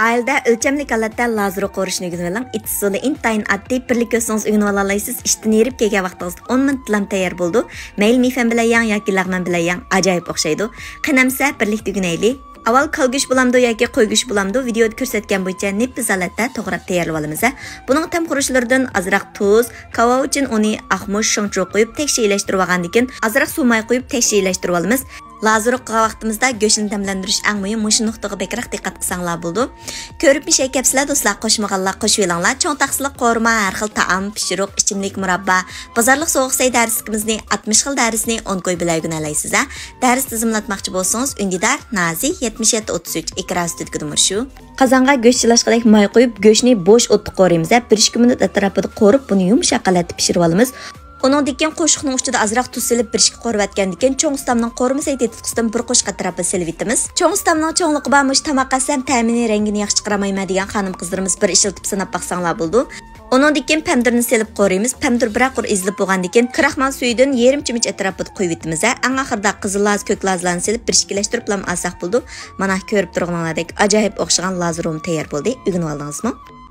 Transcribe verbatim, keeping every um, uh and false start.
ئائىلىدە ئۆلچەملىك ھالەتتە لازېروك قورۇشنى ئۆگىنىۋېلىڭ. ئىچ ئۇسۇلى ئىنتايىن ئاددىي، بىرلا كۆرسىڭىز ئۆگىنىۋالالايسىز. ئىشتىن ھېرىپ كەلگەن ۋاقتىڭىزدا ئون مىنۇتتىلا تەييار بولىدۇ. مەيلى مېفەن بىلەن يەڭ ياكى لەغمەن بىلەن يەڭ، ئاجايىپ ئوخشايدۇ. قېنى ئەمىسە بىرلىكتە ئۆگىنەيلى. ئاۋۋال كالا گۆشى بولامدۇ ياكى قوي گۆشى بولامدۇ، ۋىدېئودا كۆرسەتكەن بويىچە نېپىز ھالەتتە توغراپ تەييارلىۋالىمىز. بۇنىڭ تەم خۇرۇچلىرىدىن ئازراق تۇز، كاۋاۋىچىن ئۇنى، ئاقمۇچ، شېڭچۇ قويۇپ تەكشى ئىلەشتۈرۈۋالغاندىن كېيىن، ئازراق سۇ ماي قويۇپ تەكشى ئىلەشتۈرۈۋالىمىز. لازېروك قىلغان ۋاقتىمىزدا گۆشنى تەملەندۈرۈش ئەڭ مۇھىم، مۇشۇ نۇقتىغا بەكرەك دىققەت قىلساڭلار بولىدۇ. كۆرۈپ مىشەي كەپسىلە دوستلار، قوشمىغانلار قوشۇۋېلىڭلار. چوڭ تاقسىلىق قورۇما، ھەر خىل تائام، پىشۇرۇق، ئىچىملىك، مۇراببا، بازارلىق سوغۇق سەي دەرسلىكىمىزنى، ئاتمىش خىل دەرسنى ئون كوي بىلەن ئۆگىنەلەيسىز ھە. دەرس تىزىملاتماقچى بولسىڭىز، ئۈندىدار، نازى، يەتمىش يەتتە ئوتتۇز ئۈچ، ئېكران ئۈستىدىكى نومۇر شۇ. قازانغا گۆش چىلاشقىدەك ماي قۇيۇپ، گۆشنى بوش ئوتتا قورۇيمىز ھە، بىر ئىككى مىنۇت ئەتراپىدا قورۇپ، بۇنى يۇمشاق ھالەتتە پىشۇرۇۋالىمىز. ئۇنىڭدىن كېيىن قوشۇقنىڭ ئۇچىدا ئازراق تۇز سېلىپ، بىر ئىككى قورۇۋەتكەندىن كېيىن، چوڭ ئۇستامنىڭ قورۇما سەي تېتىتقۇسىدىن بىر قوشۇق ئەتراپىدا سېلىۋېتىمىز. چوڭ ئۇستامنىڭ چوڭلۇقى بار مۇشۇ تاماق ئەسلەم تەمىنى، رەڭگىنى ياخشى چىقىرالايمەن دېگەن خانىم-قىزلىرىمىز بىر ئىشلىتىپ سىناپ باقساڭلار بولىدۇ. ئۇنىڭدىن كېيىن پەمدۇرنى سېلىپ قورۇيمىز. پەمدۇر بىرەر قۇر ئېزىلىپ بولغاندىن كېيىن، كراخمال سۈيىدىن يېرىم چۆمۈچ ئەتراپىدا قۇيۇۋېتىمىز ھە. ئەڭ ئاخىرىدا قىزىل لاز، كۆك لازلارنى سېلىپ، بىر ئىككىلەشتۈرۈپلا ئالساق بولىدۇ. مانا، كۆرۈپ تۇرغىنىڭلاردەك ئاجايىپ ئوخشىغان لازېروم تەييار بولدى. ئۆگىنىۋالدىڭىزمۇ؟